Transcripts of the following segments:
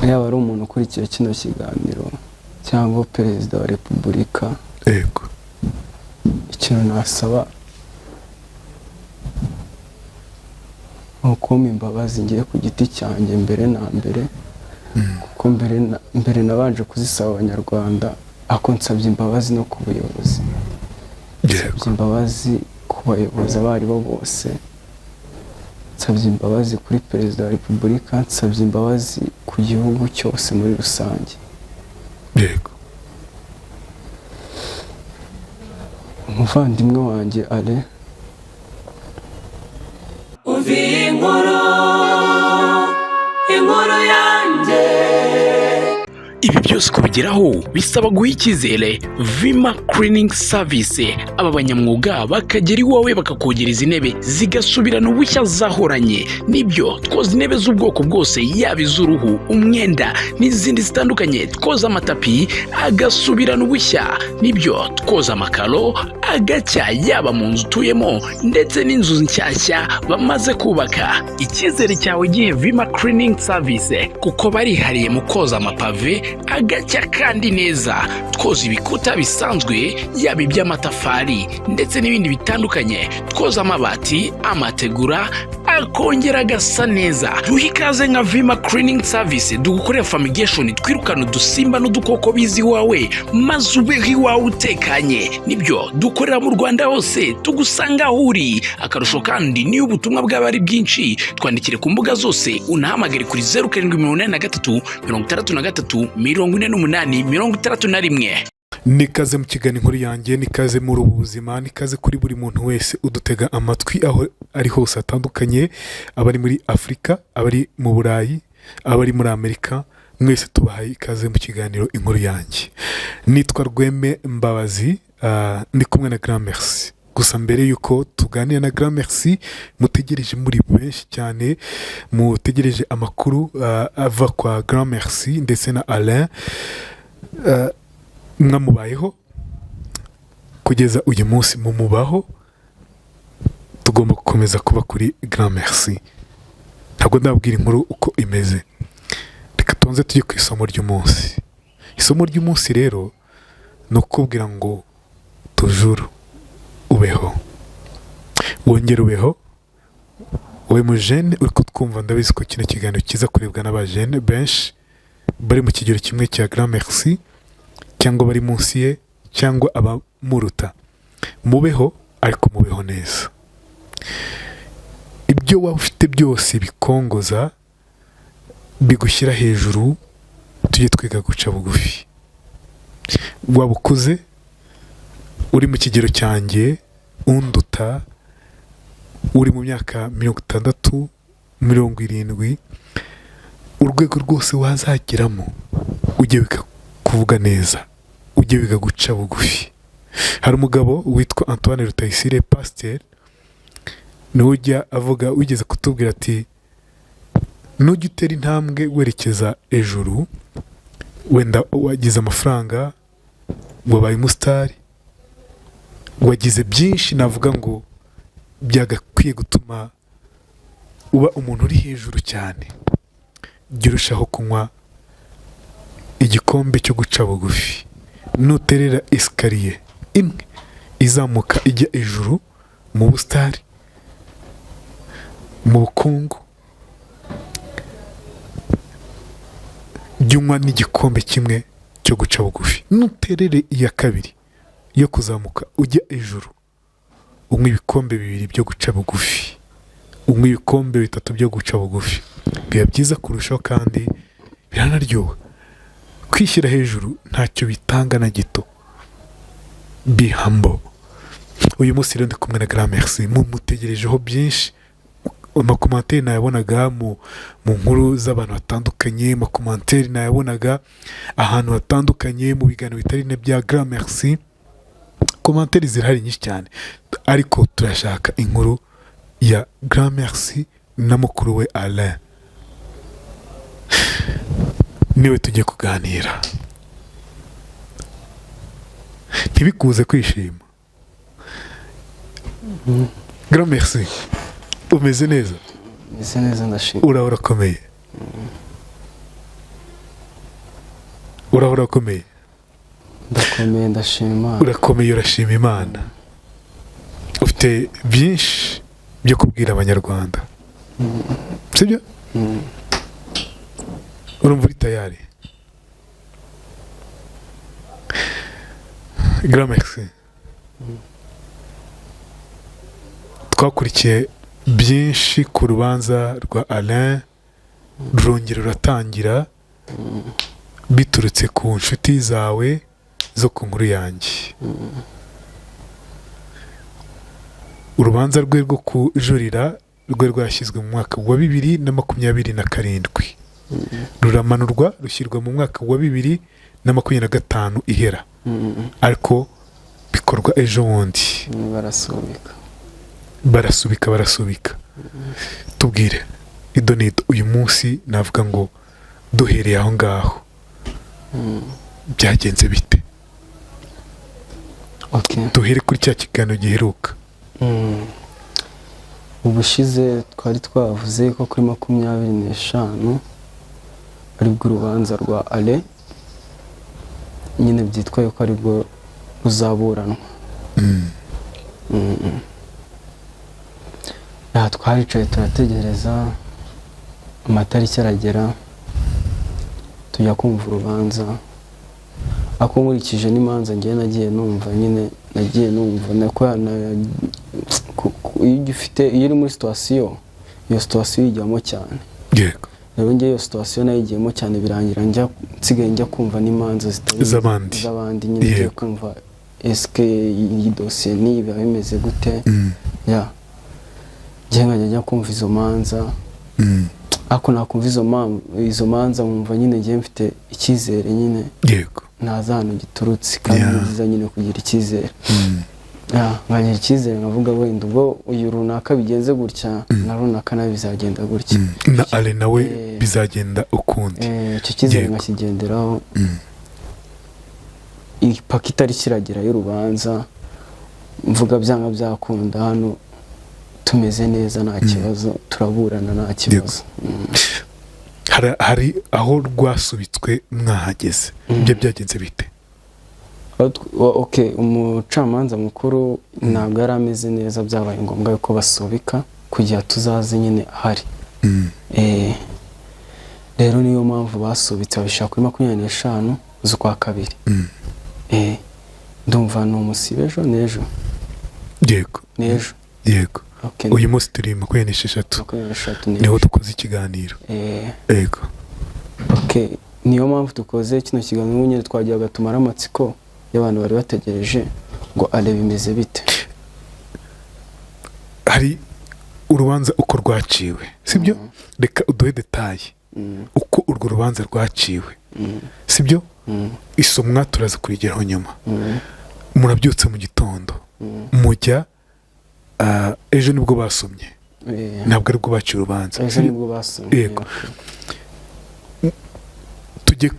Yaba ari umuntu ukurikiye kino kiganiro cyangwa Perezida wa Repubulika, ikintu nasaba ni ukumpa imbabazi ngiye ku giti cyanjye mbere na mbere, kuko mbere nabanje kuzisaba Abanyarwanda, ariko nsabye imbabazi no ku buyobozi. Nsabye imbabazi ku bayobozi abo ari bo bose, nsabye imbabazi kuri Perezida wa Repubulika, nsabye imbabazi ku gihugu cyose muri rusange. Umuvandimwe wanjye Ale. Umva iyi nkuru, inkuru yanjye. Ibi byose kubigeraho bisaba guha icyizere Vima Cleaning Service. Aba banyamwuga bakagera iwawe bakakogereza intebe zigasubirana ubushya zahoranye. Nibyo, twoza intebe z'ubwoko bwose, yaba iz'uruhu, umwenda n'izindi zitandukanye. Twoza amatapi agasubirana ubushya. Nibyo, twoza amakaro agacya, yaba mu nzu utuyemo ndetse n'inzu nshyashya bamaze kubaka. Icyizere cyawe gihe Vima Cleaning Service, kuko barihariye mu koza amapave agacya kandi neza. Twoza ibikuta bisanzwe, yaba iby'amatafari ndetse n'ibindi bitandukanye. Twoza amabati, amategura, akongera agasa neza. Duha ikaze nka Vima Cleaning Service, dugukorera fumigation, twirukana udusimba n'udukoko biza iwawe, maze ubeho iwawe utekanye. Nibyo, dukorera mu Rwanda hose, tugusanga aho uri. Akarusho kandi, niyo ubutumwa bwaba ari bwinshi, twandikire ku mbuga zose, unahamagare kuri 0783634861. Nikaze mu kiganiro Inkuru Yanjye, nikaze muri ubu buzima, nikaze kuri buri muntu wese udutega amatwi aho ari hose hatandukanye, abari muri Afurika, abari mu Burayi, abari muri Amerika, mwese tubahaye ikaze mu kiganiro Inkuru Yanjye. Nitwa Rweme Mbabazi, ndi kumwe na Grand Merci. Gusa mbere y'uko tuganira na Grand Merci, mutegereje muri benshi cyane, mutegereje amakuru ava kwa Grand Merci ndetse na Alain, mwamubayeho kugeza uyu munsi, mumubaho, tugomba gukomeza kuba kuri Grand Merci. Ntabwo ndabwira inkuru uko imeze, reka tubanze tujye ku isomo ry'umunsi. Isomo ry'umunsi rero ni ukubwira ngo toujours ubeho, wongere ubeho. Wowe mujene uri kutwumva, ndabizi ko kino kiganiro kiza kurebwa n'abajene benshi bari mu kigero kimwe cya Grand Merci, cyangwa bari munsi ye, cyangwa abamuruta. Mubeho, ariko mubeho neza. Ibyo waba ufite byose bikongoza, bigushyira hejuru, tujye twiga guca bugufi. Waba ukuze, uri mu kigero cyanjye, unduta, uri mu myaka 60, 70, urwego rwose wazageramo, ujye wiga kuvuga neza, ujye wiga guca bugufi. Hari umugabo witwa Antoine Rutayisire, pasiteri, niwe ujya avuga, wigeze kutubwira ati: "Nujya utera intambwe werekeza ejuru, wenda wagize amafaranga, wabaye umusitari, wagize byinshi, navuga ngo byagakwiye gutuma uba umuntu uri hejuru cyane, jya urushaho kunywa igikombe cyo guca bugufi. Nuterera escalier imwe izamuka ijya ejuru mu busitari, mu bukungu, jya unywa n'igikombe kimwe cyo guca bugufi. Nuterere iya kabiri yo kuzamuka ujya ejuru, unywa ibikombe bibiri byo guca bugufi, unywa ibikombe bitatu byo guca bugufi." Biba byiza kurushaho kandi biranaryoha. Kwishyira hejuru ntacyo bitanga na gito. Be humble. Uyu munsi rero ndi kumwe na Grand Merci, mumutegerejeho byinshi. Amacommentaires nayabonaga mu nkuru z'abantu batandukanye, amacommentaires nayabonaga ahantu hatandukanye mu biganiro bitari na bya Grand Merci. Commentaires zirahari nyinshi cyane, ariko turashaka inkuru ya Grand Merci na mukuru we Alain, niwe tugiye kuganira. Ntibikuze kwishima. Grand Merci, umeze neza? Meze neza, ndashima. Uraba urakomeye. Uraho, urakomeye? Ndakomeye, ndashima Imana. Urakomeye, urashima Imana. Ufite byinshi byo kubwira Abanyarwanda, sibyo? Mm. Urumva uri tayari? Gramex, twakurikiye byinshi ku rubanza rwa Alain, rurongera ruratangira biturutse ku nshuti zawe zo ku nkuru yanjye. Urubanza rwe rwo kujurira rwe rwashyizwe mu mwaka wa 2027, ruramanurwa rushyirwa mu mwaka wa 2025 ihera, ariko bikorwa ejo bundi. Barasubika. Barasubika, barasubika. Tubwire idonido uyu munsi, navuga ngo duhereye aho ngaho, byagenze bite? Okay. Duhere kuri cya kiganiro giheruka. Ubushize twari twavuze ko kuri 25 aribwo urubanza rwa Ale nyine byitwa yuko aribwo ruzaburanwa. Aha twaricaye turategereza, amatariki aragera, tujya kumva urubanza. Ako nkurikije n'imanza ngewe nagiye numva nyine, nagiye numva nako iyo ugifite, iyo uri muri situation, iyo situation uyijyamo cyane. Rero ngewe iyo situation nayigiyemo cyane, birangira njya nsigaye njya kumva n'imanza zitari Z'abandi. z'abandi nyine, ngiye kumva eske iyi dosiye niyi biba bimeze gute. Ya, njye nkajya njya kumva izo manza, ariko nakumva izo manza nkumva nyine ngiye mfite icyizere nyine, ntazi ahantu giturutse kandi ni byiza nyine kugira icyizere. Ya, nkagira icyizere nkavuga wenda ubwo uyu runaka bigenze gutya, na runaka nawe bizagenda gutya. Na Ale nawe bizagenda ukundi. Icyo cyizere nkakigenderaho. Ipaka itariki iragera y'urubanza, mvuga byanga byakunda hano tumeze neza, nta kibazo, turaburana nta kibazo. Hari aho rwasubitswe mwahageze, ibyo byagenze bite? Okay, umucamanza mukuru ntabwo yari ameze neza, byabaye ngombwa yuko basubika kugira tuzaze nyine ahari. Rero niyo mpamvu basubitse babishyira kuri 25 z'ukwa kabiri. Ndumva ni umusibe ejo n'ejo. N'ejo. Yego. Okay. Uyu munsi turi 26. 23. Niho N'ejo. dukoze ikiganiro. Yego. Okay, niyo mpamvu dukoze kino kiganiro nyine, twagiraga tumara amatsiko y'abantu bari bategereje ngo ale bimeze bite. Hari urubanza uko rwaciwe, sibyo? Reka uduhe détails uko urwo rubanza rwaciwe, sibyo? Isomwa turaza kurigeraho nyuma. Murabyutse mu gitondo, mujya ejo nibwo basomye? Ntabwo aribwo baciye urubanza? Ejo nibwo basomye. Yego. Tujye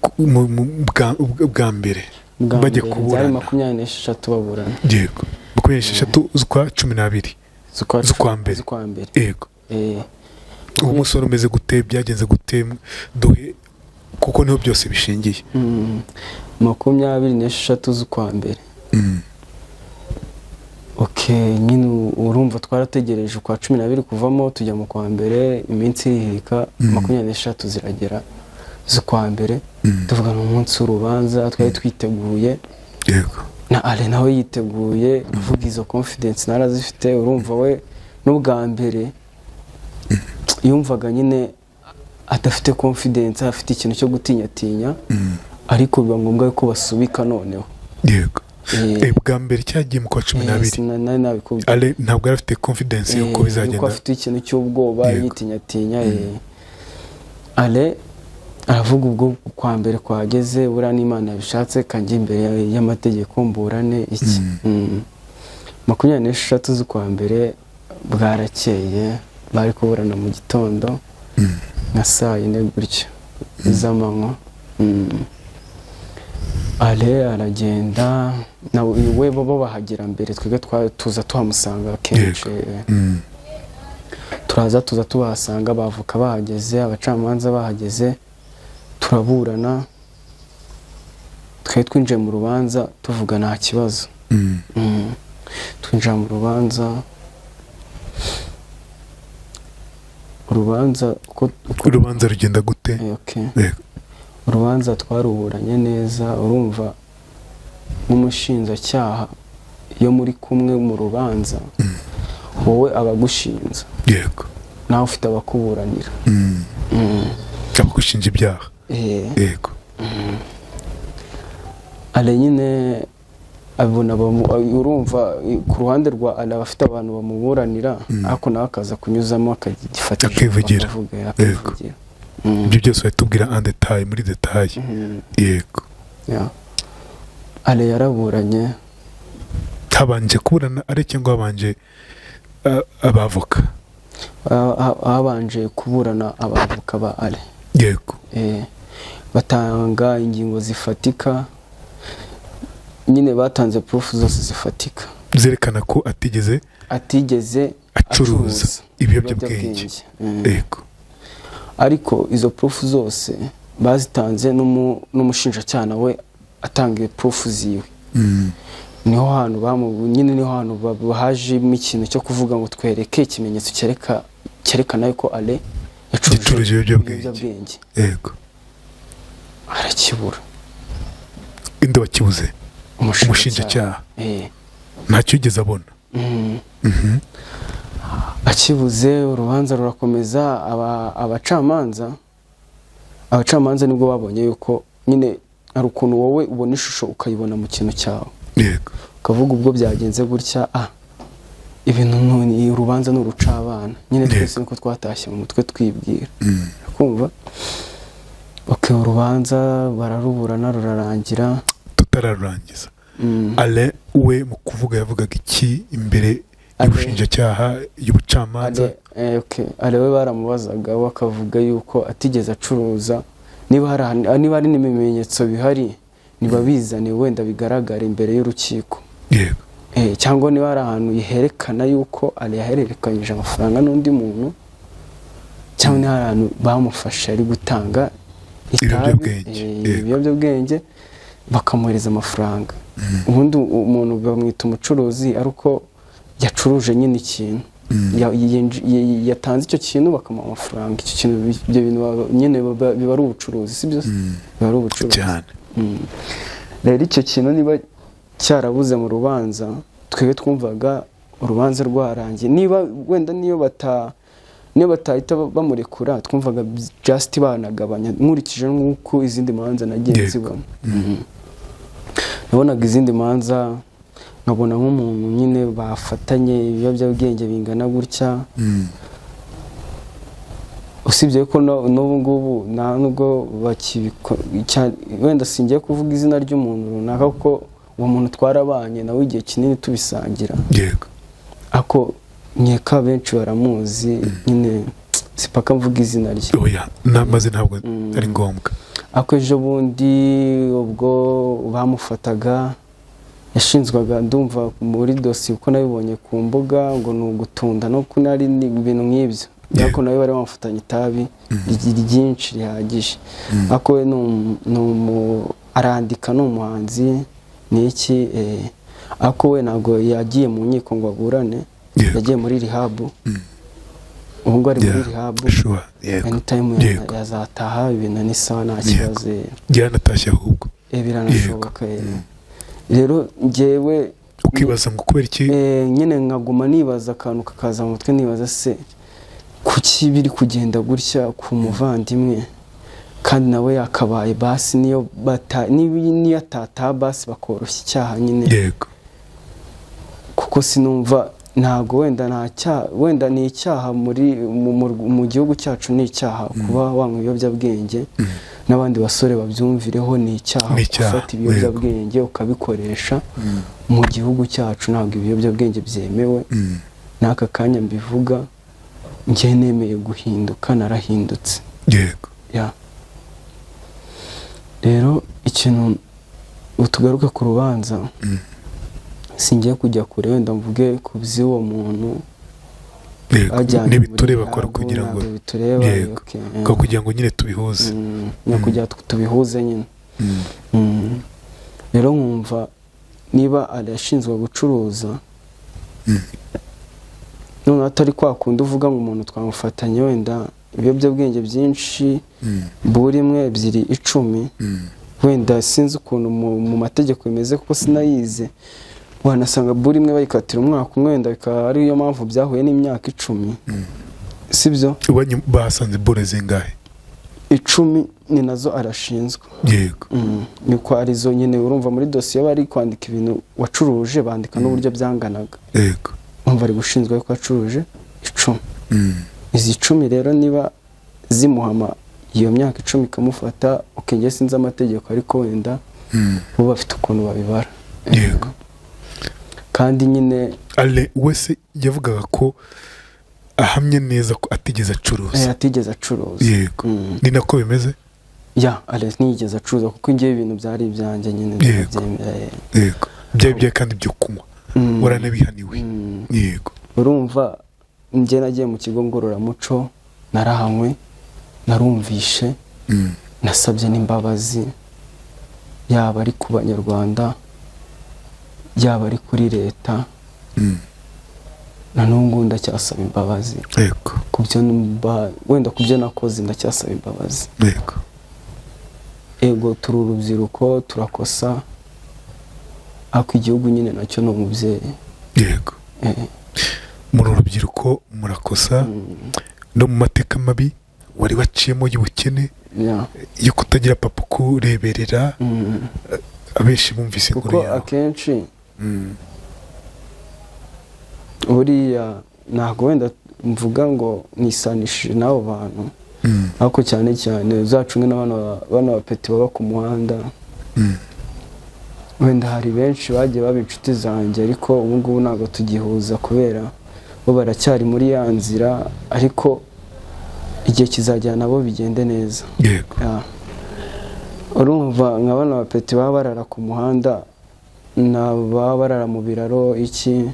bwa mbere Bwa bajya mbere byari kuburana. 26 baburana. Yego, 26 z'ukwa 12. Z'ukwa Z'ukwa mbere. Z'ukwa mbere. Yego. Uwo munsi wari umeze gute? Byagenze gute? Duhe, kuko niho byose bishingiye. 26 z'ukwa mbere. Okay, nyine urumva twarategereje ukwa 12 kuvamo, tujya mu kwa mbere, iminsi irihirika, 23 ziragera z'ukwa mbere. Tuvuga ni umunsi w'urubanza, twari twiteguye, na Ale nawe yiteguye, avuga izo confidence narazifite. Urumva we n'ubwa mbere yumvaga nyine adafite confidence, afite ikintu cyo gutinyatinya, ariko biba ngombwa ko basubika noneho. Bwa mbere cyagiye mu kwa cumi n'abiri. Nari nabikubwiye. Ale ntabwo yari afite confidence y'uko Yuko bizagenda. afite ikintu cy'ubwoba, yitinyatinya. Ale aravuga ubwo kwa mbere kwageze, buriya n'Imana yabishatse, kanjye imbere y'amategeko mburane iki. 26 z'ukwa mbere bwarakeye, bari kuburana mu gitondo nka saa yine gutyo z'amanywa. Ale aragenda na we, bo bahagera mbere, twebwe tuza tuhamusanga kenshi. Turaza tuza tubahasanga, bavoka bahageze, abacamanza bahageze, turaburana. Twari twinjiye mu rubanza tuvuga nta kibazo. Twinjira mu rubanza, urubanza uko Urubanza rugenda gute? Okay. Yego. Urubanza twaruburanye neza. Urumva, nk'umushinjacyaha, iyo muri kumwe mu rubanza, wowe aba agushinja, nawe ufite abakuburanira. Abagushinja ibyaha. Yego. Ale nyine abona urumva, ku ruhande rwa Ale aba afite abantu bamuburanira, ariko nawe akaza kunyuzamo akagifatisha. Akivugira. Akavuga, akivugira. Ibyo byose bahita en détail, muri détail. Yego. Yeah. Ale yaraburanye. Habanje kuburana ari cyangwa habanje abavoka? Habanje kuburana abavoka ba Ale. Batanga ingingo zifatika nyine, batanze proof zose zifatika zerekana ko atigeze atigeze acuruza ibiyobyabwenge. Yego. Ariko izo proof zose bazitanze n'umushinjacyaha nawe atanga proof ziwe. Niho hantu nyine niho hantu hajemo ikintu cyo kuvuga ngo twereke ikimenyetso cyerekana yuko Ale yacuruje yacuruje ibiyobyabwenge. ibiyobyabwenge. Arakibura. Inde wakibuze? Umushinjacyaha. Ntacyo yigeze abona. Akibuze, urubanza rurakomeza. Abacamanza nibwo babonye yuko nyine hari ukuntu wowe ubona ishusho ukayibona mu kintu cyawe, ukavuga ubwo byagenze gutya, ibintu urubanza ni urucabana nyine. Twese niko twatashye mu mutwe twibwira kumva. Okay, urubanza bararuburana rurarangira. Tutararurangiza, Ale we mu kuvuga yavugaga iki imbere y'ubushinjacyaha, y'ubucamanza? Ale, okay. Ale we baramubazaga, we akavuga yuko atigeze acuruza. Niba hari niba hari n'ibimenyetso bihari, nibabizane wenda bigaragara imbere y'urukiko. Cyangwa niba hari ahantu yerekana yuko Ale yahererekanyije amafaranga n'undi muntu, cyangwa niba hari ahantu bamufashe ari gutanga itabi, Ibiyobyabwenge. Ibiyobyabwenge, bakamuhereza amafaranga. Ubundi umuntu bamwita umucuruzi ari uko yacuruje nyine ikintu, yatanze icyo kintu bakamuha amafaranga. Icyo kintu, ibyo bintu nyine biba ari ubucuruzi, si byo se? Biba ari ubucuruzi. Cyane. Rero icyo kintu niba cyarabuze mu rubanza, twebwe twumvaga urubanza rwarangiye. Niba wenda niyo batahita bamurekura, twumvaga just banagabanya, nkurikije nk'uko izindi manza nagiye nzibona. Nabonaga izindi manza nkabona nk'umuntu nyine bafatanye ibiyobyabwenge bingana gutya, usibye ko n'ubu ngubu nta nubwo wenda singiye kuvuga izina ry'umuntu runaka, kuko uwo muntu twarabanye nawe igihe kinini tubisangira, ako nkeka benshi baramuzi nyine, sipaka mvuga izina rye. Oya, n'amaze ntabwo ari ngombwa. Ako ejo bundi ubwo bamufataga, yashinzwaga, ndumva muri dosiye uko nabibonye ku mbuga, ngo ni ugutunda no kunari ibintu nk'ibyo, ariko nawe bari bamufatanye itabi ryinshi rihagije. Ariko we arandika, ni umuhanzi, ni iki, ariko we ntabwo yagiye mu nkiko ngo aburane. Yagiye muri rehab, ubu ngubu ari muri rehab. Sure. Yego. Anytime yazataha, ibintu ni sawa, nta kibazo. Yaranatashye ahubwo. Biranashoboka. Rero njyewe Ukibaza ngo kubera iki? Nyine nkaguma nibaza, akantu kakaza mu mutwe, nibaza se kuki biri kugenda gutya ku muvandimwe, kandi nawe yakabaye basi niyo bata niyo atataha, basi bakoroshya icyaha nyine. Kuko sinumva, ntabwo wenda nta cyaha, wenda ni icyaha muri mu gihugu cyacu, ni icyaha kuba wanywa ibiyobyabwenge. N'abandi basore babyumvireho, ni icyaha Ni icyaha, gufata ibiyobyabwenge ukabikoresha. Mu gihugu cyacu ntabwo ibiyobyabwenge byemewe. N'aka kanya mbivuga, njye nemeye guhinduka, narahindutse. Ya, rero ikintu tugaruke ku rubanza, singiye kujya kure, wenda mvuge ku by'uwo muntu bajyanye muri Ntibitureba kora rehab, kugira ngo ntabwo bitureba. Okay. Ko kugira ngo nyine tubihuze. Ni ukugira ngo tubihuze nyine. Rero nkumva niba arashinzwe gucuruza, noneho atari kwa kundi uvuga ngo umuntu twamufatanye wenda ibiyobyabwenge byinshi, buri imwe, ebyiri, 10, wenda sinzi ukuntu mu mategeko bimeze kuko sinayize, wanasanga buri imwe bayikatira umwaka umwe, wenda bikaba ariyo mpamvu byahuye n'imyaka 10, sibyo? Iwanyu bahasanze bure zingahe? 10 ni nazo arashinzwe. Niko arizo nyine. Urumva muri dosiye bari kwandika ibintu wacuruje, bandika n'uburyo byanganaga. Umva, ari gushinzwe ko wacuruje 10. Izi 10 rero niba zimuhama iyo myaka 10 ikamufata, okay, sinzi amategeko, ariko wenda bo bafite ukuntu babibara. Kandi nyine Ale wese yavugaga ko ahamye neza ko atigeze acuruza. Atigeze acuruza. Ni nako bimeze? Ya, Ale ntiyigeze acuruza, kuko ngewe ibintu byari ibyanjye nyine, ndabyemera. Yego, byari ibyawe kandi byo kunywa, waranabihaniwe. Urumva njye nagiye mu kigo ngororamuco, narahanywe, narumvishe, nasabye n'imbabazi, yaba ari ku Banyarwanda, yaba ari kuri leta. Na n'ubu ngubu ndacyasaba imbabazi ku byo wenda ku byo nakoze, ndacyasaba imbabazi. Ego, turi urubyiruko, turakosa, ariko igihugu nyine nacyo ni umubyeyi. Muri urubyiruko, murakosa, no mu mateka mabi wari waciyemo y'ubukene, yo kutagira papa ukureberera, abenshi bumvise inkuru Kuko yawe. akenshi buriya ntabwo wenda mvuga ngo nisanishije n'abo bantu, ariko cyane cyane uzacunge n'abana bana bapeti baba ku muhanda. Wenda hari benshi bagiye baba inshuti zanjye, ariko ubu ngubu ntabwo tugihuza kubera bo baracyari muri ya nzira, ariko igihe kizajyana nabo bigende neza. Ya. Urumva nka bano bapeti baba barara ku muhanda na baba barara mu biraro iki,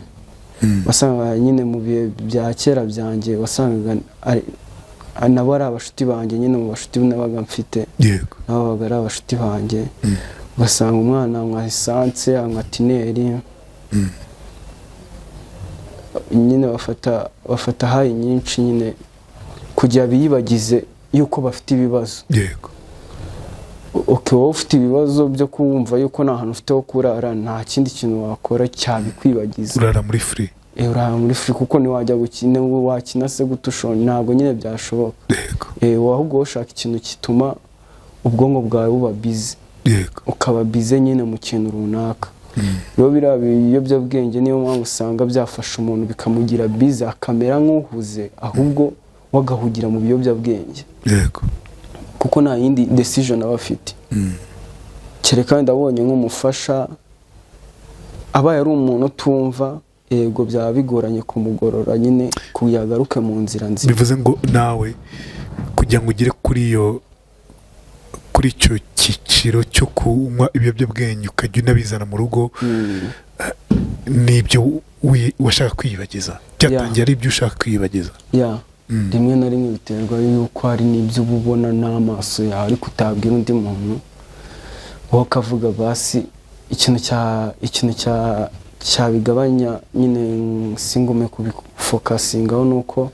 wasangaga nyine mu bihe bya kera byanjye wasangaga nabo ari abashuti banjye nyine, mu bashuti nabaga mfite, nabo babaga ari abashuti banjye. Ugasanga umwana anywa essence, anywa tineri, nyine bafata high nyinshi nyine kugira biyibagize yuko bafite ibibazo. Okay, wowe ufite ibibazo byo kumva yuko nta hantu ufite ho kurara, nta kindi kintu wakora cyabikwibagiza. Urara muri free. Urara muri free, kuko ntiwajya gukina, wakina se gute ushonje? Ntabwo nyine byashoboka. Ahubwo wowe ushaka ikintu gituma ubwonko bwawe buba busy, ukaba busy nyine mu kintu runaka. Rero biriya biyobyabwenge niyo mpamvu usanga byafasha umuntu bikamugira busy, akamera nk'uhuze, ahubwo we agahugira mu biyobyabwenge, kuko nta yindi decision aba afite, kereka wenda abonye nk'umufasha. Abaye ari umuntu utumva, yego, byaba bigoranye kumugorora nyine kugira agaruke mu nzira nzima. Bivuze ngo nawe kugira ngo ugere kuri icyo cyiciro cyo kunywa ibiyobyabwenge, ukajya unabizana mu rugo, n'ibyo washaka kwiyibagiza, byatangiye ari ibyo ushaka kwiyibagiza. Ya, rimwe na rimwe biterwa yuko hari n'ibyo uba ubona n'amaso yawe ariko utabwira undi muntu, wowe ukavuga basi ikintu cya cyabigabanya nyine singume kubifocusingaho, ni uko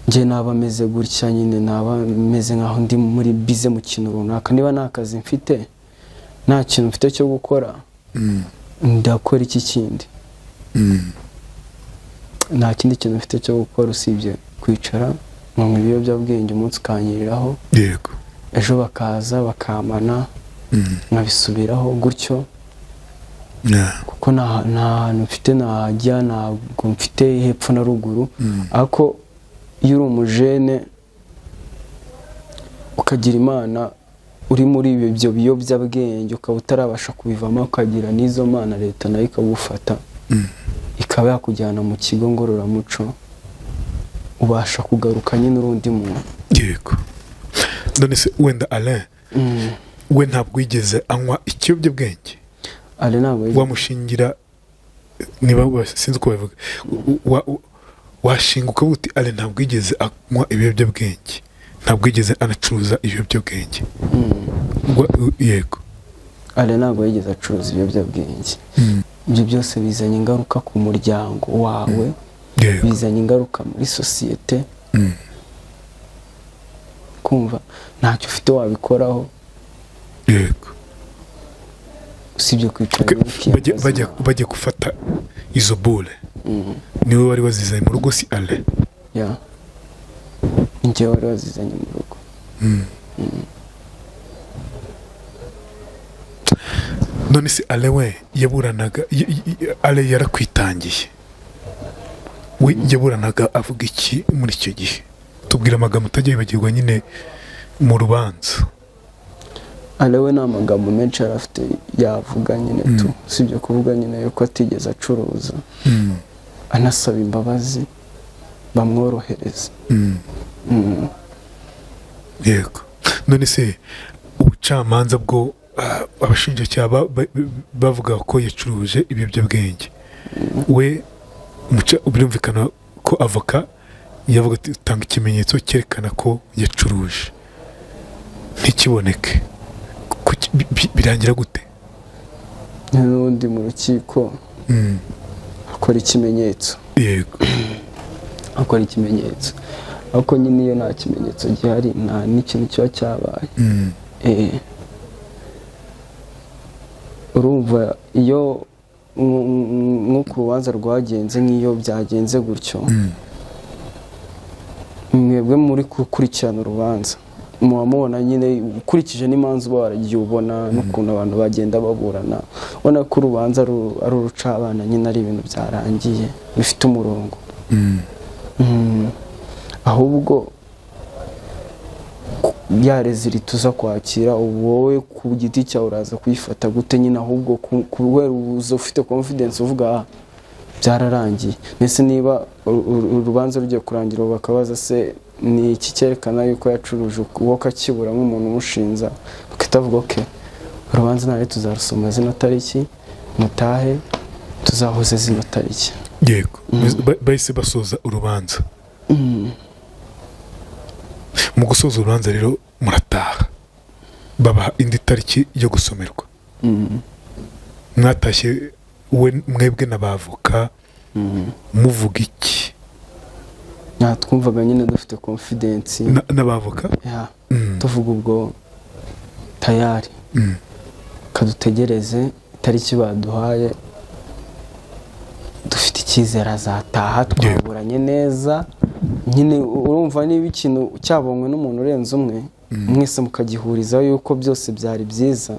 njye naba meze gutya nyine, naba meze nkaho ndi muri busy mu kintu runaka. Niba nta kazi mfite, nta kintu mfite cyo gukora, ndakora iki kindi? Nta kindi kintu mfite cyo gukora usibye kwicara nkanywa ibiyobyabwenge, umunsi ukanyiriraho, ejo bakaza bakamana, nkabisubiraho gutyo, kuko nta hantu mfite najya, ntabwo mfite hepfo na ruguru. Ariko iyo uri umujene ukagira Imana, uri muri ibyo biyobyabwenge ukaba utarabasha kubivamo, ukagira n'izo mana, leta nayo ikagufata, ikaba yakujyana mu kigo ngororamuco, ubasha kugaruka nyine uri undi muntu. Yego. None se wenda Alain we ntabwo yigeze anywa ikiyobyabwenge? Alain ntabwo Wamushingira, niba sinzi uko babivuga, washinga ukavuga uti Alain ntabwo yigeze anywa ibiyobyabwenge, ntabwo yigeze anacuruza ibiyobyabwenge. Yego. Alain ntabwo yigeze acuruza ibiyobyabwenge. Ibyo byose bizanye ingaruka ku muryango wawe, bizanye ingaruka muri sosiyete. Kumva ntacyo ufite wabikoraho usibye kwicara ukiyambaza. Bajya gufata izo bule, niwe wari wazizanye mu rugo, si Alain? Yeah, njyewe wari wazizanye mu rugo. None se Alain we yaburanaga, Alain yarakwitangiye, we yaburanaga avuga iki muri icyo gihe? Tubwira amagambo utajya wibagirwa nyine mu rubanza. Alain we nta magambo menshi yari afite yavuga nyine tu, usibye kuvuga nyine yuko atigeze acuruza, anasaba imbabazi bamworohereza. Yego. None se ubucamanza bwo, abashinjacyaha bavuga ko yacuruje ibiyobyabwenge, we birumvikana ko avoka yavuga ati tanga ikimenyetso cyerekana ko yacuruje, ntikiboneke. Birangira gute? N'ubundi mu rukiko akora ikimenyetso. Akora ikimenyetso, ariko nyine iyo nta kimenyetso gihari, nta n'ikintu kiba cyabaye. Urumva iyo nk'uko urubanza rwagenze, nk'iyo byagenze gutyo, mwebwe muri gukurikirana urubanza muba mubona nyine, ukurikije n'imanza uba waragiye ubona n'ukuntu abantu bagenda baburana, ubona ko urubanza ari urucabana nyine, ari ibintu byarangiye bifite umurongo. Ahubwo ya résultat uza kwakira, ubu wowe ku giti cyawe uraza kuyifata gute nyine? Ahubwo kubera uza ufite confidence, uvuga: "Ah, byararangiye." Mbese niba urubanza rugiye kurangira, ubu bakabaza se ni iki cyerekana yuko yacuruje, uwo akakibura nk'umuntu umushinza, bagahita bavuga: "Ok, urubanza ntabwo tuzarusoma zino tariki, mutahe, tuzahuze zino tariki." Yego. Bahise basoza urubanza. Mu gusoza urubanza rero murataha, babaha indi tariki yo gusomerwa. Mwatashye we, mwebwe n'abavoka, muvuga iki? Nta, twumvaga nyine dufite confidence. N'abavoka? Yeah. Tuvuga ubwo tayari, kadutegereze itariki baduhaye, dufite icyizere azataha, twaburanye neza nyine. Urumva niba ikintu cyabonywe n'umuntu urenze umwe, mwese mukagihurizaho yuko byose byari byiza,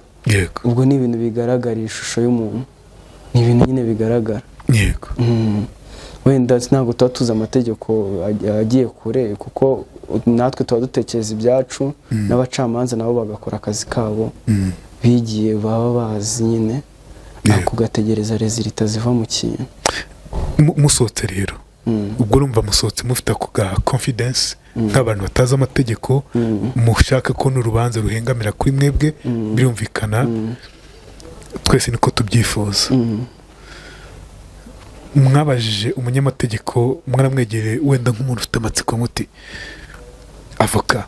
ubwo ni ibintu bigaragarira ishusho y'umuntu, ni ibintu nyine bigaragara. Wenda ntabwo tuba tuzi amategeko agiye kure, kuko natwe tuba dutekereza ibyacu, n'abacamanza nabo bagakora akazi kabo bigiye, baba bazi nyine, ariko ugategereza résultat ziva mu kintu. Musohotse rero, ubwo urumva musohotse mufite ako ga confidence nk'abantu batazi amategeko, mushaka ko n'urubanza ruhengamira kuri mwebwe, birumvikana, twese niko tubyifuza. Mwabajije umunyamategeko, mwaramwegereye wenda nk'umuntu ufite amatsiko, muti: "Avoka,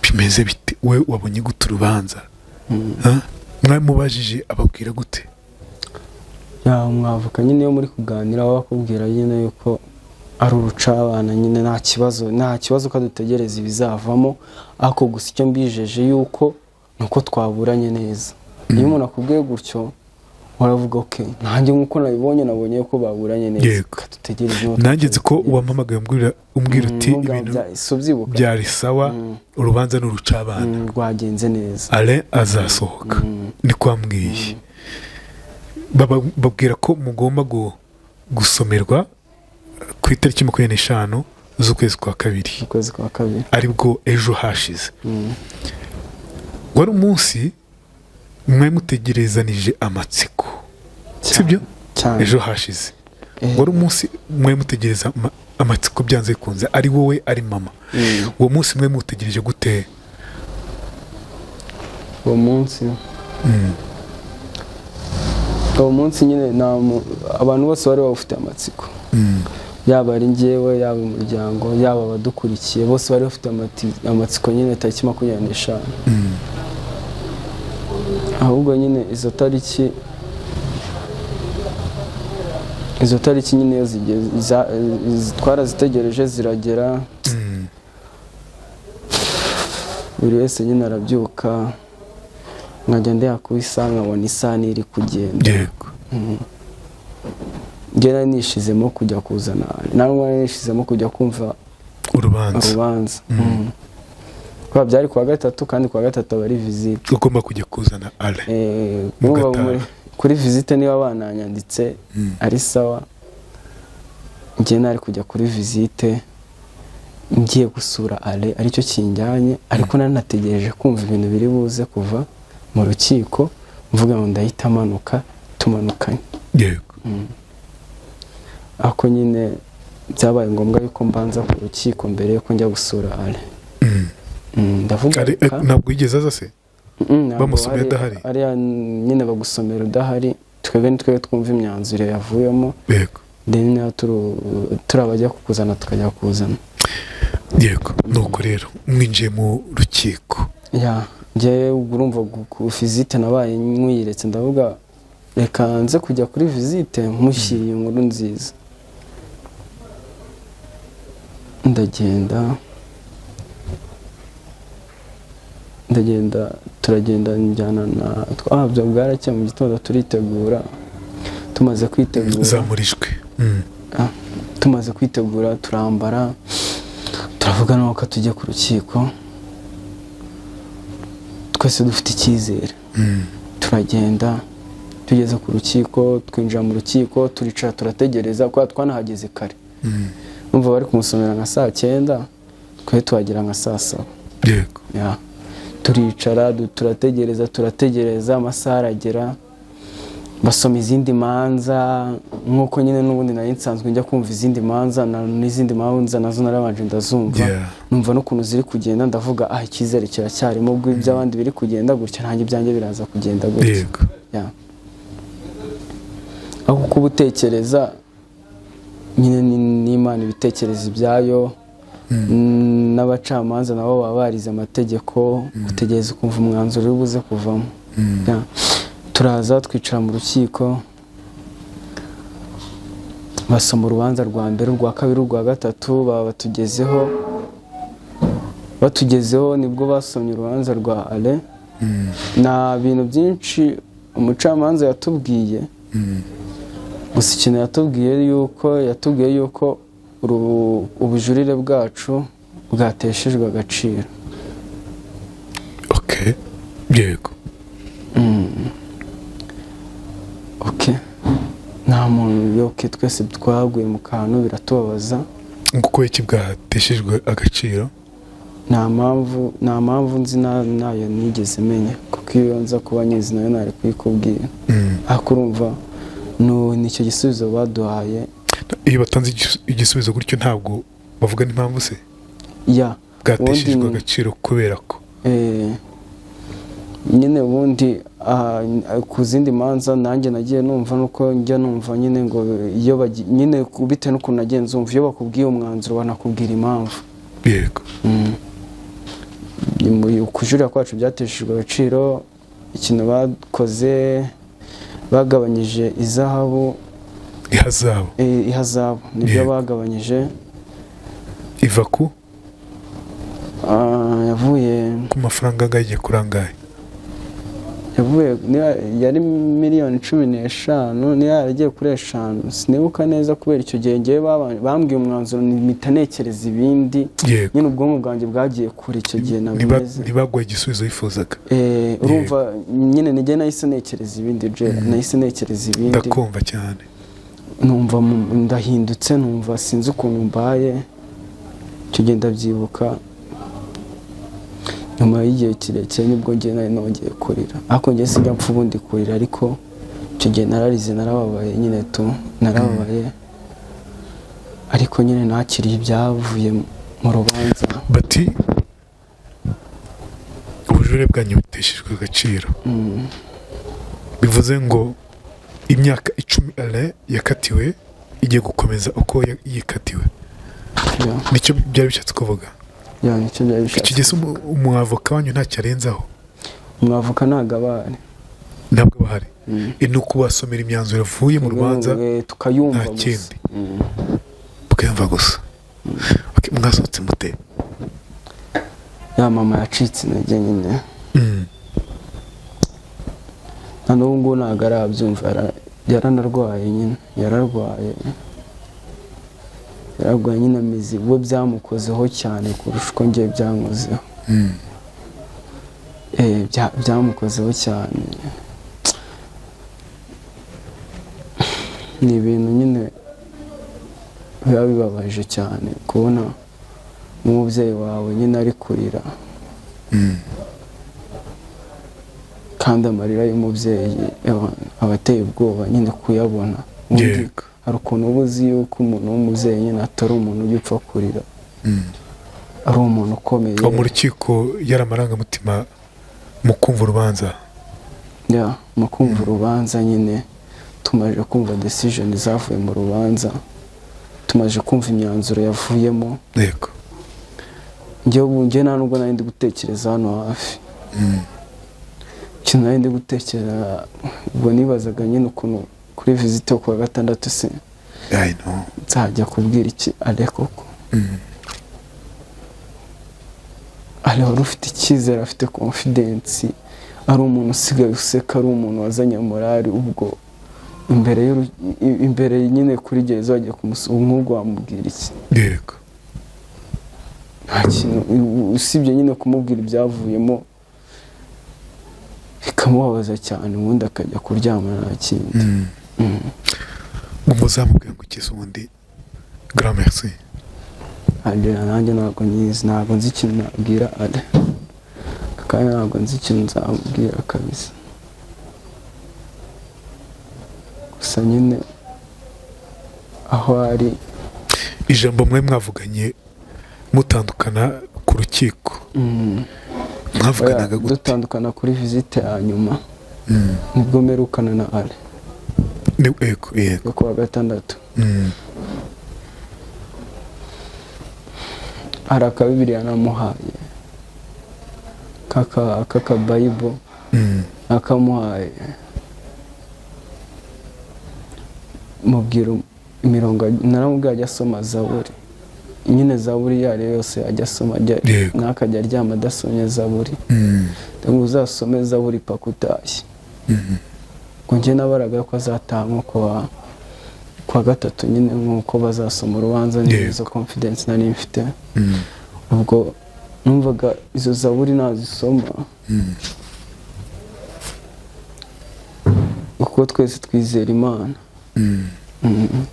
bimeze bite? We wabonye gute urubanza?" Ha? Mwamubajije, ababwira gute? Yeah, umwavoka nyine iyo muri kuganira baba bakubwira nyine yuko ari urucabana nyine, nta kibazo, nta kibazo, ko dutegereza ibizavamo, ariko gusa icyo mbijeje yuko ni uko twaburanye neza. Iyo umuntu akubwiye gutyo, uravuga: "Ok, nanjye nk'uko nabibonye, nabonye ko baburanye neza." Kadutegereze n'uwo. Nanjye nzi ko twategereza. wampamagaye umbwira uti ibintu Si ubyibuka? byari sawa, urubanza ni urucabana. Rwagenze neza. Alain azasohoka, niko wambwiye. Babwira ko mugomba gusomerwa ku itariki 25 z'ukwezi kwa kabiri. Ukwezi kwa kabiri. Aribwo ejo hashize. Wari umunsi mwari mutegerezanije amatsiko, sibyo? Cyane. Ejo hashize Eh. wari umunsi mwari mutegereza amatsiko byanze bikunze, ari wowe, ari mama. Uwo munsi mwe mutegereje gute? Uwo munsi nyine abantu bose bari bawufite amatsiko, yaba ari njyewe, yaba umuryango, yaba abadukurikiye, bose bari bafite amatsiko nyine tariki 25. Ahubwo nyine izo tariki nyine iyo zigeze twarazitegereje ziragera. Buri wese nyine arabyuka, nkajya ndeba ku isaha nkabona isaha iri kugenda. Njye nari nishizemo kujya kuzana, nangwa nari nishizemo kujya kumva urubanza. Urubanza. Kubera byari kuwa gatatu, kandi kuwa gatatu aba ari visite. Ugomba kujya kuzana Ale. Urumva Mugataha. Kuri visite niba bananyanditse ari sawa, njye nari kujya kuri visite ngiye gusura Ale, aricyo kinjyanye, ariko nari nategereje kumva ibintu biri buze kuva mu rukiko, mvuga ngo ndahita manuka tumanukanye. Ako nyine byabaye ngombwa yuko mbanza ku rukiko mbere yuko njya gusura Ale. Ndavuga reka. Ntabwo yigeze aza se? Ntabwo. Bamusomeye adahari? Ariya nyine bagusomera udahari, twebwe ni twebwe twumva imyanzuro yavuyemo. Then niba turi abajya kukuzana tukajya kuzana. Yego, nuko rero mwinjiye mu rukiko. Ya, njyewe ubwo urumva ku visite nabaye nywiretse, ndavuga reka nze kujya kuri visite mushyiriye inkuru nziza. Ndagenda, turagenda, njyana na byo bwarakeye mu gitondo turitegura, tumaze kwitegura Zamurijwe. Tumaze kwitegura turambara, turavuga nuko tujya ku rukiko twese dufite icyizere. Turagenda, tugeze ku rukiko twinjira mu rukiko, turicara turategereza kubera twanahageze kare. Numva bari kumusomera nka saa 9, twe tuhagera nka saa 7. Ya. Turicara, turategereza, turategereza, amasaha aragera, basoma izindi manza nk'uko nyine n'ubundi nari nsanzwe njya kumva izindi manza, n'izindi manza nazo narabanje ndazumva. Numva n'ukuntu ziri kugenda, ndavuga ah, icyizere kiracyarimo, ubwo iby'abandi biri kugenda gutya nanjye ibyanjye biraza kugenda gutya. Ya. Aho kuba utekereza nyine n'Imana ibitekerezo ibyayo, n'abacamanza nabo baba barize amategeko, utegereza ukumva umwanzuro uri buze kuvamo. Ya. Turaza twicara mu rukiko, basoma urubanza rwa mbere, urwa kabiri, urwa gatatu, baba batugezeho nibwo basomye urubanza rwa Ale. Nta bintu byinshi umucamanza yatubwiye, gusa ikintu yatubwiye yuko ubujurire bwacu bwateshejwe agaciro. Okay, yego. Ok, nta muntu yoke, twese twaguye mu kantu biratubabaza. Ngo iki bwateshejwe agaciro? Nta mpamvu nzi, nayo nigeze menya, kuko iyo nza kuba nyizi nayo nari kuyikubwira. Ariko urumva nicyo gisubizo baduhaye. Iyo batanze igisubizo gutyo ntabwo bavuga n'impamvu se? Ya. Bwateshejwe agaciro kubera ko Nyine ubundi ku zindi manza nanjye nagiye numva, nuko njya numva nyine ngo iyo nyine bitewe n'ukuntu nagiye nzumva, iyo bakubwiye umwanzuro banakubwira impamvu. Kujurira kwacu byateshejwe agaciro, ikintu bakoze bagabanyije izahabu. Ihazabu. Ihazabu nibyo bagabanyije. Iva ku Yavuye ku mafaranga angahe igiye kuri angahe? Yavuye niba yari miliyoni 15, niba yaragiye kuri 5, sinibuka neza, kubera icyo gihe ngewe bambwiye umwanzuro mpita ntekereza ibindi. Nyine ubwonko bwanjye bwagiye kure icyo gihe nabimeze. Ntibaguhe igisubizo wifuzaga. Urumva nyine nijye nahise ntekereza ibindi, je nahise ntekereza ibindi. Ndakumva cyane. Numva ndahindutse, numva sinzi ukuntu mbaye icyo gihe. Ndabyibuka nyuma y'igihe kirekire nibwo njye nari nongeye kurira, ariko njye sinjya mpfa ubundi kurira, ariko icyo gihe nararize, narababaye nyine tu, narababaye, ariko nyine nakiriye ibyavuye mu rubanza. Bati ubujurire bwanyu buteshejwe agaciro, bivuze ngo imyaka 10 Alain yakatiwe igiye gukomeza uko yikatiwe. Nicyo byari bishatse kuvuga. Ya, nicyo byari bishatse. Icyo gihe se umwavoka wanyu ntacyo arenzaho? Umwavoka ntabwo aba ahari. Ntabwo bahari. Ni ukubasomera imyanzuro yavuye mu rubanza. Tukayumva Nta gusa. kindi. Mukayumva gusa. Okay, mwasohotse mute? Ya mama yacitse intege nyine. Na n'ubu ngubu ntabwo arabyumva, yaranarwaye nyine, yararwaye nyine, ameze we byamukozeho cyane kurusha uko ngiye byankozeho. Byamukozeho cyane, ni ibintu nyine biba bibabaje cyane kubona nk'umubyeyi wawe nyine ari kurira, kandi amarira y'umubyeyi aba ateye ubwoba nyine kuyabona. Ubundi hari ukuntu uba uzi yuko umuntu w'umubyeyi nyine atari umuntu ujya upfa kurira, ari umuntu ukomeye. Aho mu rukiko yari amarangamutima mu kumva urubanza? Ya, mu kumva urubanza nyine, tumaze kumva decision zavuye mu rubanza, tumaze kumva imyanzuro yavuyemo, njyewe ubu njye nta nubwo nari ndi gutekereza hano hafi. Ikintu nari ndi gutekereza ubwo, nibazaga nyine ukuntu kuri visite yo kuwa gatandatu se I know. nzajya kubwira iki Ale koko. Ale wari ufite icyizere, afite confidence, ari umuntu usigaye useka, ari umuntu wazanye morale. Ubwo imbere nyine kuri gereza wagiye kumusura, nk'ubwo wamubwira iki? Nta kintu usibye nyine kumubwira ibyavuyemo bikamubabaza cyane, ubundi akajya kuryama, nta kindi. Umuzamubwira ngo ukize ubundi, grand merci. Ale nanjye ntabwo nyizi, ntabwo nzi ikintu nabwira Ale aka kanya, ntabwo nzi ikintu nzamubwira kabisa. Gusa nyine aho ari. Ijambo mwe mwavuganye mutandukana ku rukiko, mwavuganaga Oya, gute? Dutandukana kuri visite ya nyuma, nibwo mperukana na Ale. Yego. Yo kuwa gatandatu. Hari akabibiriya namuhaye kaka Bible, nakamuhaye, mubwira imirongo, naramubwiye ajya asoma Zaburi nyine, Zaburi iyo ari yo yose ajya asoma, ntakajya aryama adasomye Zaburi. Ngo uzasome Zaburi paka utashye. Ngo njye nabaraga ko azataha nko kuwa gatatu nyine, nk'uko bazasoma urubanza. Ni izo confidence nari mfite. Ubwo numvaga izo Zaburi nazisoma, kuko twese twizera Imana.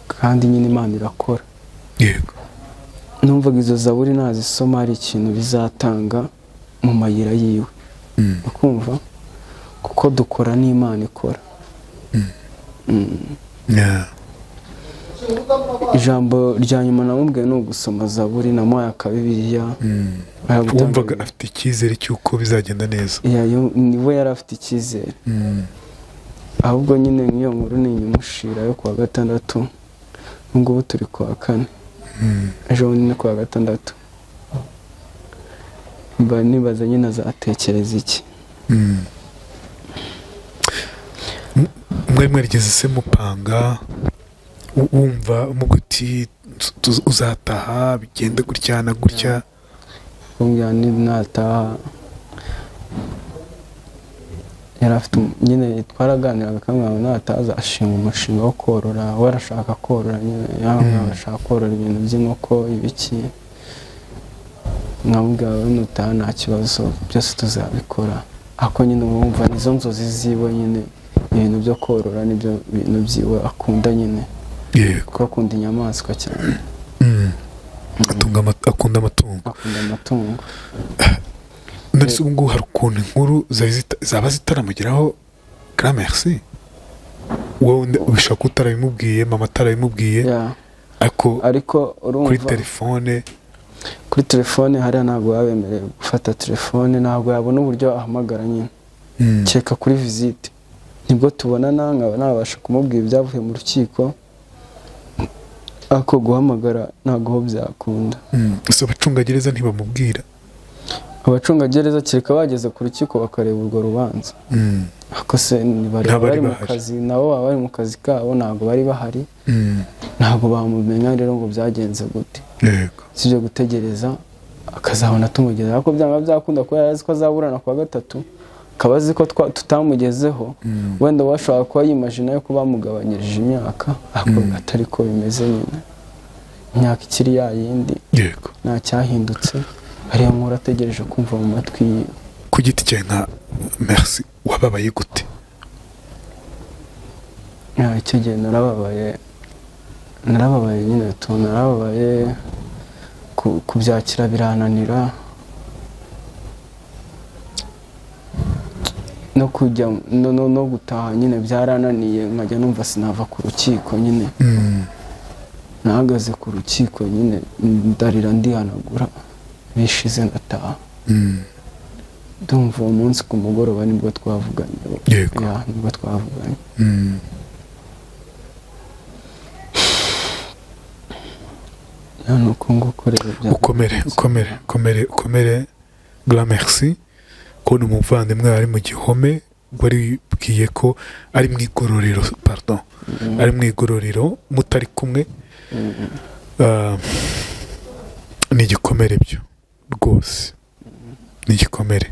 Kandi nyine Imana irakora. Numvaga izo Zaburi nazisoma hari ikintu bizatanga mu mayira yiwe. Ukumva kuko dukora n'Imana ikora. Ijambo rya nyuma namubwiye ni ugusoma Zaburi, namuhaye akabibiriya. Wumvaga afite icyizere cy'uko bizagenda neza? Niwe yari afite icyizere. Ahubwo nyine nk'iyo nkuru ni inyamushira yo kuwa gatandatu, ngubu turi kuwa kane, ejo bundi ni kuwa gatandatu. Mba nibaza nyine azatekereza iki. Mwari mwarigeze se mupanga, wumva umuga uti uzataha bigende gutya na gutya? Kumbwira ni nataha, yari afite nyine twaraganiraga, akambwira ngo nataha azashinga umushinga wo korora, we arashaka korora nyine, yarambwira ngo ashaka korora ibintu by'inkoko ibiki. Nkamubwira ngo nutaha nta kibazo, byose tuzabikora. Ariko nyine uba wumva nizo nzozi ziwe nyine, ibintu byo korora nibyo bintu byiwe akunda nyine, kuko akunda inyamaswa cyane. Akunda amatungo. Akunda amatungo. None se ubu ngubu hari ukuntu inkuru zaba zitaramugeraho, grand merci? Wowe ubishaka ko utarabimubwiye, mama atarabimubwiye, ariko Ariko kuri urumva telefone? Kuri telefone hariya ntabwo baba bemerewe gufata telefone, ntabwo yabona uburyo ahamagara nyine, kereka kuri visite nibwo tubonana nkaba nabasha kumubwira ibyavuye mu rukiko, ariko guhamagara ntabwo ho byakunda. Gusa abacungagereza ntibamubwira? Abacungagereza kereka bageze ku rukiko bakareba urwo rubanza. Ariko se nibareba Ntabari bari mu bahari. kazi, nabo baba bari mu kazi kabo, ntabwo bari bahari, ntabwo bamumenya rero ngo byagenze gute. Sibyo, gutegereza akazabona tumugeze, ariko byanga byakunda kuba yari azi ko azaburana kuwa gatatu, akaba azi ko tutamugezeho, wenda washobora kuba yimajina yuko bamugabanyirije imyaka, ariko atari ko bimeze nyine, imyaka ikiri ya yindi. Nta cyahindutse, ariyo nkuru ategereje kumva mu matwi yiwe. Ku giti cyawe nka Merci, wababaye gute? Icyo gihe narababaye, narababaye nyine tu, narababaye, kubyakira birananira, no kujya no gutaha nyine byarananiye, nkajya numva sinava ku rukiko nyine. Nahagaze ku rukiko nyine ndarira, ndihanagura, bishize ndataha. Ndumva uwo munsi ku mugoroba nibwo twavuganye. Ya, nibwo twavuganye. Ya, ni uko nguko rero Ukomere, ukomere, ukomere, ukomere, grand Merci. Kubona umuvandimwe ari mu gihome, wari wibwiye ko ari mu igororero, pardon, ari mu igororero mutari kumwe, ni igikomere byo rwose, ni igikomere.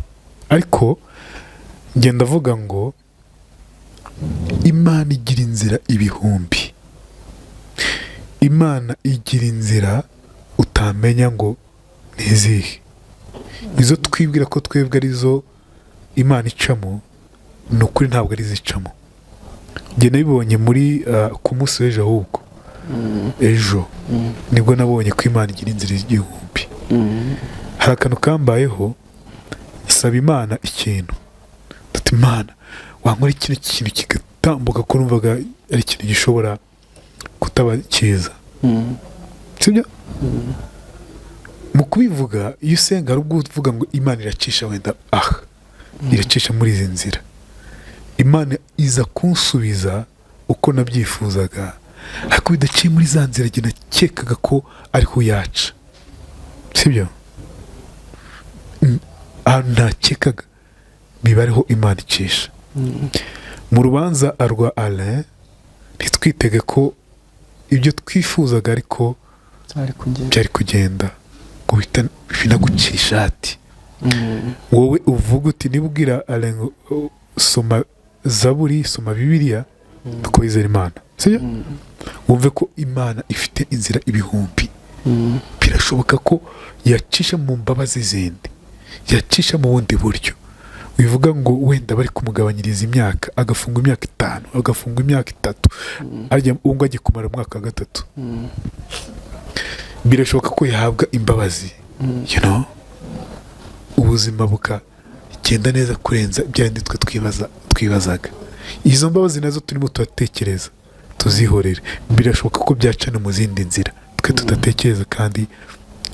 Ariko ngenda avuga ngo Imana igira inzira ibihumbi, Imana igira inzira utamenya ngo ni izihe. Izo twibwira ko twebwe arizo Imana icamo, ni ukuri ntabwo ari izicamo. Njye nabibonye muri ku munsi w'ejo, ahubwo ejo nibwo nabonye ko Imana igira inzira igihumbi. Hari akantu kambayeho, nsaba Imana ikintu, ndati Imana wankora kino kintu kigatambuka, ko numvaga ari ikintu gishobora kutaba cyiza, sibyo? Mu kubivuga, iyo usenga hari ubwo uvuga ngo Imana iracisha wenda aha, iracisha muri izi nzira, Imana iza kunsubiza uko nabyifuzaga, ariko bidaciye muri za nzira njye nakekaga ko ariho yaca, sibyo? Ahantu ntakekaga biba ariho Imana icisha. Mu rubanza rwa Alain, ntitwitege ko ibyo twifuzaga ariko byari kugenda, byari kugenda ngo binagucira ishati. Wowe uvuga uti niba ubwira Alain ngo soma Zaburi, soma Bibiliya, tukabizera Imana, sibyo? Wumve ko Imana ifite inzira ibihumbi. Birashoboka ko yacisha mu mbabazi zindi, yacisha mu bundi buryo. Bivuga ngo wenda bari kumugabanyiriza imyaka, agafungwa imyaka 5, agafungwa imyaka 3, arya ubu ngubu agiye kumara umwaka wa gatatu. Birashoboka ko yahabwa imbabazi, ubuzima bukagenda neza kurenza bya bindi twe twibazaga. Izo mbabazi nazo turimo turatekereza tuzihorere, birashoboka ko byaca no mu zindi nzira twe tudatekereza kandi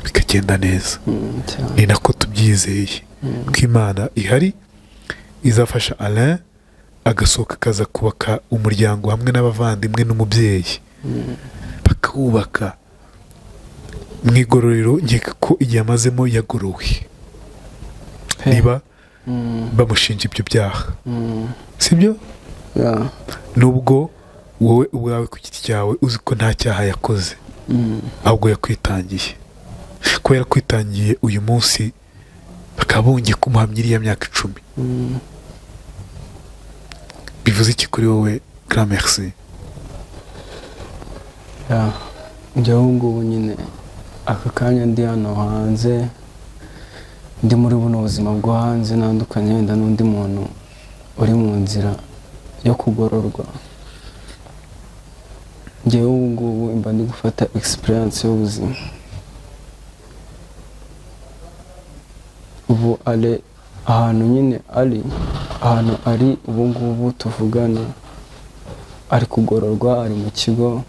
bikagenda neza. Cyane. Ni nako tubyizeye ko Imana ihari, izafasha Alain agasohoka akaza kubaka umuryango hamwe n'abavandimwe n'umubyeyi, bakawubaka mu igororero. Nkeka ko igihe amazemo yagorowe, Pe. niba bamushinja ibyo byaha, sibyo? Ya. Nubwo wowe ubwawe ku giti cyawe uzi ko nta cyaha yakoze, ahubwo yakwitangiye. Kubera kwitangiye, uyu munsi bakaba bongeye kumuhamya iriya myaka 10. Bivuze iki kuri wowe, grand Merci? Ya, njyewe ubu ngubu nyine aka kanya ndi hano hanze, ndi muri buno buzima bwo hanze, ntandukanye wenda n'undi muntu uri mu nzira yo kugororwa. Njyewe ubu ngubu mba ndi gufata experience y'ubuzima. Ubu ale ahantu nyine ari, ahantu ari ubu ngubu tuvugana, ari kugororwa, ari mu kigo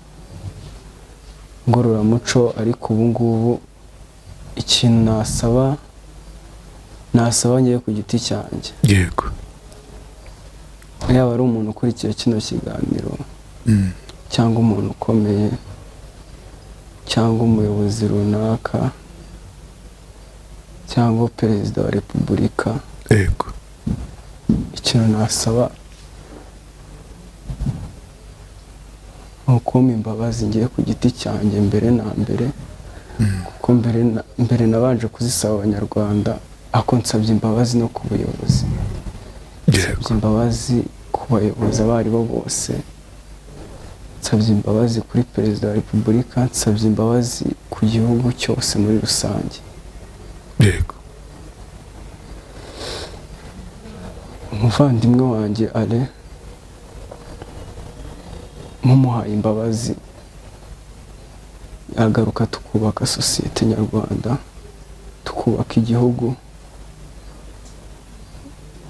ngororamuco. Ariko ubu ngubu ikintu nasaba ngewe ku giti cyanjye, yaba ari umuntu ukurikiye kino kiganiro, cyangwa umuntu ukomeye, cyangwa umuyobozi runaka, Cyangwa Perezida wa Repubulika, ikintu nasaba ni ukumpa imbabazi ngiye ku giti cyanjye mbere na mbere, kuko mbere nabanje kuzisaba Abanyarwanda, ariko nsabye imbabazi no ku buyobozi. Nsabye imbabazi ku bayobozi abo ari bo bose, nsabye imbabazi kuri Perezida wa Repubulika, nsabye imbabazi ku gihugu cyose muri rusange. Umuvandimwe wanjye Ale mumuhaye imbabazi yagaruka, tukubaka sosiyete nyarwanda, tukubaka igihugu,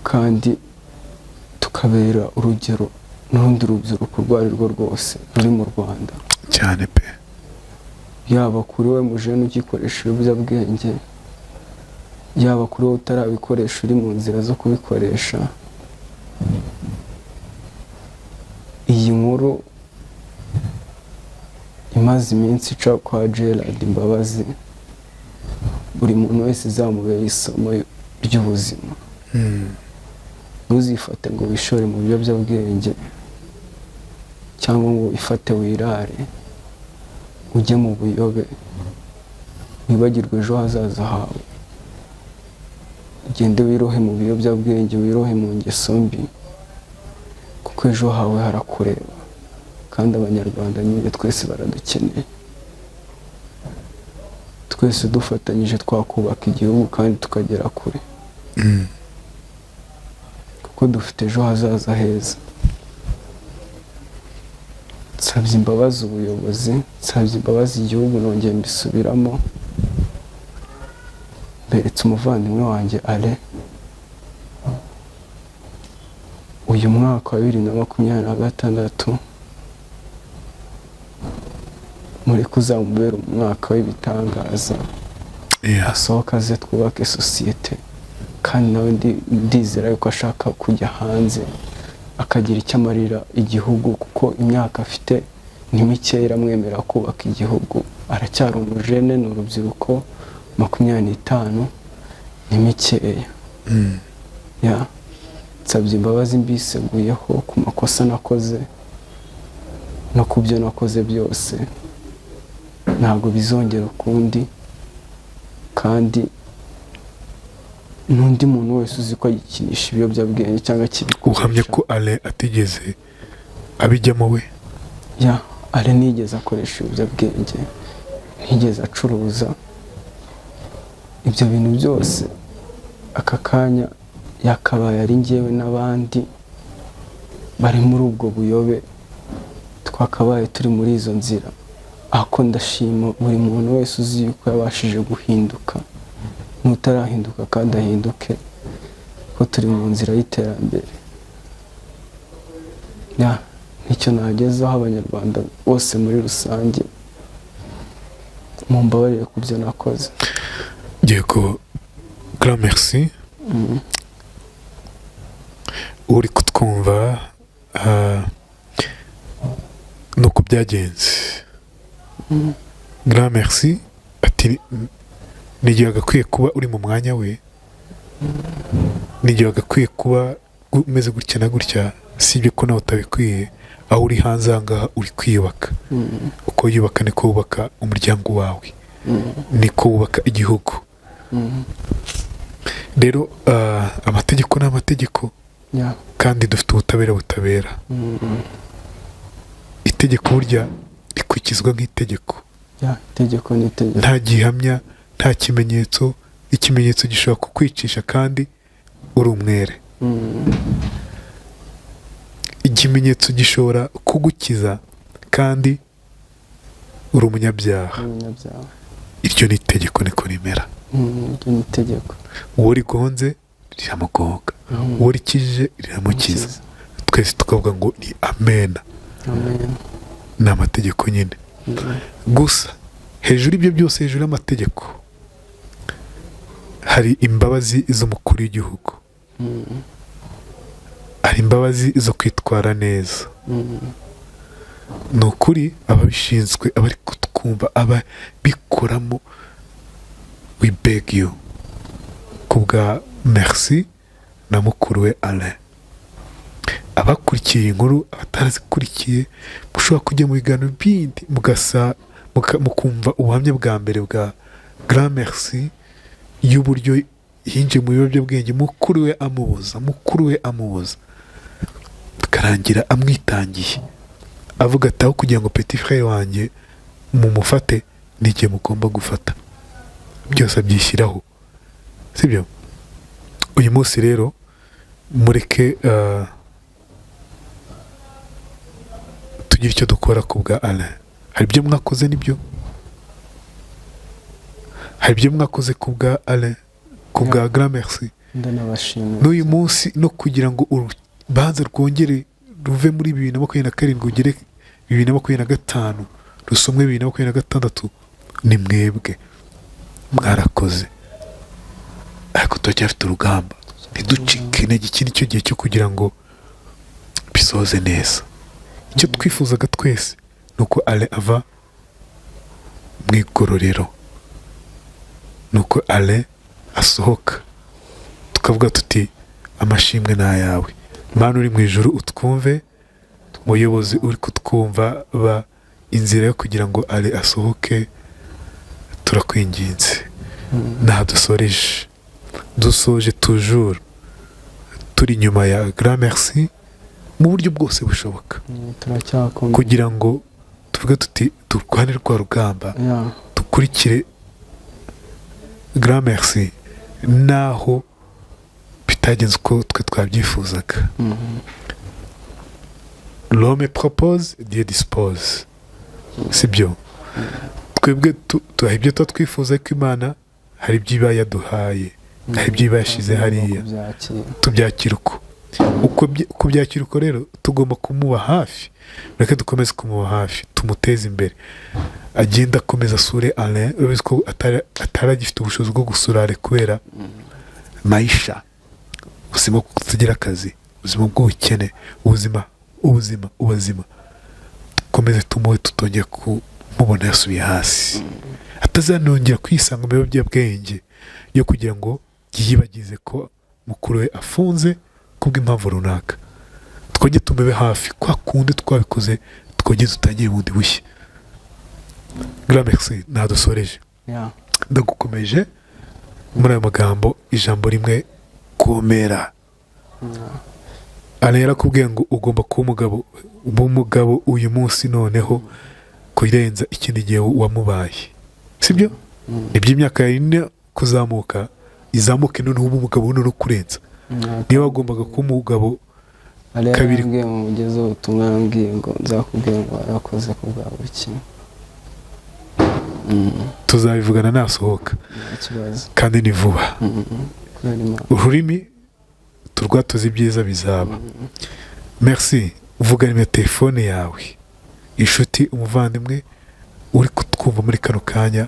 kandi tukabera urugero n'urundi rubyiruko urwo ari rwo rwose ruri mu Rwanda. Cyane pe. Yaba kuri we mujene ugikoresha ibiyobyabwenge, yaba kuri wowe utarabikoresha uri mu nzira zo kubikoresha, iyi nkuru imaze iminsi ica kwa Gerard Mbabazi, buri muntu wese izamubera isomo ry'ubuzima. Ntuzifate ngo wishore mu biyobyabwenge cyangwa ngo wifate wirare ujye mu buyobe, wibagirwe ejo hazaza hawe, ugende wirohe mu biyobyabwenge, wirohe mu ngeso mbi, kuko ejo hawe harakureba, kandi Abanyarwanda nyine twese baradukeneye. Twese dufatanyije twakubaka igihugu kandi tukagera kure, kuko dufite ejo hazaza heza. Nsabye imbabazi ubuyobozi, nsabye imbabazi igihugu, nongeye mbisubiramo, mberetse umuvandimwe wanjye Ale. Uyu mwaka wa 2026 muri kuzamubera umwaka w'ibitangaza, asohoka aze twubake sosiyete, kandi nawe ndizera yuko ashaka kujya hanze akagira icyo amarira igihugu, kuko imyaka afite ni mike iramwemerera kubaka igihugu. Aracyari umujene, ni urubyiruko, 25 ni mikeya. Nsabye imbabazi mbiseguyeho ku makosa nakoze no ku byo nakoze byose, ntabwo bizongera ukundi, kandi n'undi muntu wese uzi ko agikinisha ibiyobyabwenge cyangwa akibikoresha. Uhamya ko Ale atigeze abijyamo we? Ya, Ale ntiyigeze akoresha ibiyobyabwenge, ntiyigeze acuruza ibyo bintu byose. Aka kanya yakabaye ari njyewe n'abandi bari muri ubwo buyobe, twakabaye turi muri izo nzira. Ako ndashima buri muntu wese uzi yuko yabashije guhinduka, n'utarahinduka kandi ahinduke, ko turi mu nzira y'iterambere. Nicyo nagezaho Abanyarwanda bose muri rusange, mumbabarire ku byo nakoze. Yego, grand merci. Uri kutwumva nuko byagenze. Grand merci ati n'igihe agakwiye kuba uri mu mwanya we, n'igihe agakwiye kuba umeze gutya na gutya, sibyo ko nawe utabikwiye. Aho uri hanze aha ngaha uri kwiyubaka, uko wiyubaka niko wubaka umuryango wawe, niko wubaka igihugu. Rero amategeko ni amategeko, kandi dufite ubutabera butabera. Itegeko burya rikurikizwa nk'itegeko. Itegeko ni itegeko. Nta gihamya, nta kimenyetso. Ikimenyetso gishobora kukwicisha kandi uri umwere. Ikimenyetso gishobora kugukiza kandi uri umunyabyaha. Iryo ni itegeko, niko rimera. Iryo ni itegeko. Uwo rigonze riramugonga, uwo rikijije riramukiza. Twese tukavuga ngo ni amena. Ni amategeko nyine. Gusa hejuru y'ibyo byose, hejuru y'amategeko, hari imbabazi z'umukuru w'igihugu, hari imbabazi zo kwitwara neza. Ni ukuri ababishinzwe, abari kutwumva, ababikoramo, we beg you. Ku bwa Merci na mukuru we Alain. Abakurikiye iyi nkuru, abatarazikurikiye, mushobora kujya mu biganiro bindi mugasa mukumva ubuhamya bwa mbere bwa Grand Merci y'uburyo yinjiye mu biyobyabwenge, mukuru we amubuza, mukuru we amubuza, bikarangira amwitangiye, avuga ati: "Aho kugira ngo petit frère wanjye mumufate, ni igihe mugomba gufata." Byose abyishyiraho, sibyo? Uyu munsi rero mureke tugire icyo dukora ku bwa Alain. Hari ibyo mwakoze, nibyo, hari ibyo mwakoze ku bwa Alain, ku bwa Grand Merci. Ndanabashimira. N'uyu munsi no kugira ngo urubanza rwongere ruve muri 2027 ugere 2025, rusomwe 2026, ni mwebwe mwarakoze. Ariko turacyafite urugamba, ntiducike intege. Iki ni cyo gihe cyo kugira ngo bisoze neza. Icyo twifuzaga twese ni uko Alain ava mu igororero, ni uko Alain asohoka, tukavuga tuti: "Amashimwe ni ayawe Mana uri mu ijuru, utwumve." Muyobozi uri kutwumva, ba inzira yo kugira ngo Alain asohoke, turakwinginze. Nta dusoreje, dusoje toujours turi inyuma ya Grand Merci mu buryo bwose bushoboka, Turacyakomeye. kugira ngo tuvuge tuti turwane rwa rugamba, dukurikire Grand Merci naho bitagenze uko twe twabyifuzaga. L'homme propose, Dieu dispose, sibyo? Twebwe tuha ibyo tuba twifuza ko Imana hari ibyo iba yaduhaye, hari ibyo iba yashyize hariya. Kubyakira. Tubyakira uko kubyakira uko. Rero tugomba kumuba hafi. Reka dukomeze kumuba hafi, tumuteze imbere, agenda akomeza asure Alain. Urabizi ko atari agifite ubushobozi bwo gusura Alain kubera maisha, ubuzima bwo kutagira akazi, ubuzima bw'ubukene, ubuzima, ubuzima, ubuzima. Dukomeze tumuhe, tutongera kumubona yasubiye hasi, atazanongera kwisanga mu biyobyabwenge yo kugira ngo yiyibagize ko mukuru we afunze kubw'impamvu runaka. Twongere tumube hafi kwa kundi twabikoze, twongere dutangire bundi bushya. Grand Merci, ntadusoreje. Ndagukomeje muri ayo magambo, ijambo rimwe: komera. Alain yarakubwiye ngo ugomba kuba umugabo, uba umugabo uyu munsi noneho kurenza ikindi gihe wamubaye, sibyo? Nibyo, imyaka yawe ine kuzamuka izamuke, noneho uba umugabo noneho kurenza niba wagombaga kuba umugabo Alain kabiri. Yarambwiye mu mugezi ubutumwa, yambwiye ngo nzakubwira ngo warakoze ku bwa buri kimwe. Tuzabivugana nasohoka. Nta kibazo. Kandi ni vuba. Kubera Imana. Ururimi turwatuze, ibyiza bizaba. Merci. Vuga nimero telefone yawe, inshuti, umuvandimwe uri kutwumva muri kano kanya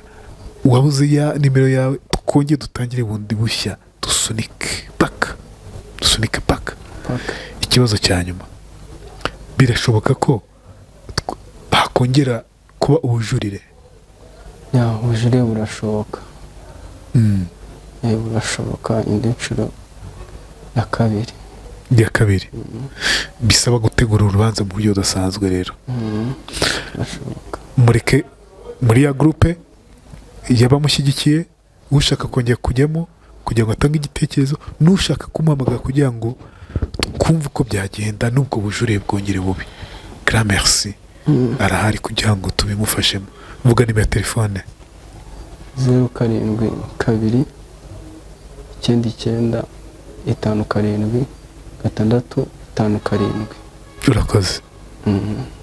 wabuze ya nimero yawe, twongere dutangire bundi bushya, dusunike paka, dusunike paka. Paka. Ikibazo cya nyuma: birashoboka ko hakongera kuba ubujurire? Yeah, ubujurire burashoboka. Burashoboka indi nshuro ya kabiri. Ya kabiri bisaba gutegura urubanza mu buryo budasanzwe rero. Birashoboka. Mureke muri ya groupe y'abamushyigikiye, ushaka kongera kujyamo kugira ngo atange igitekerezo, n'ushaka kumuhamagara kugira ngo twumve uko byagenda n'ubwo bujurire bwongere bubi, Grand Merci arahari kugira ngo tubimufashemo. Vuga nimero ya telefone. 0729957657. Urakoze.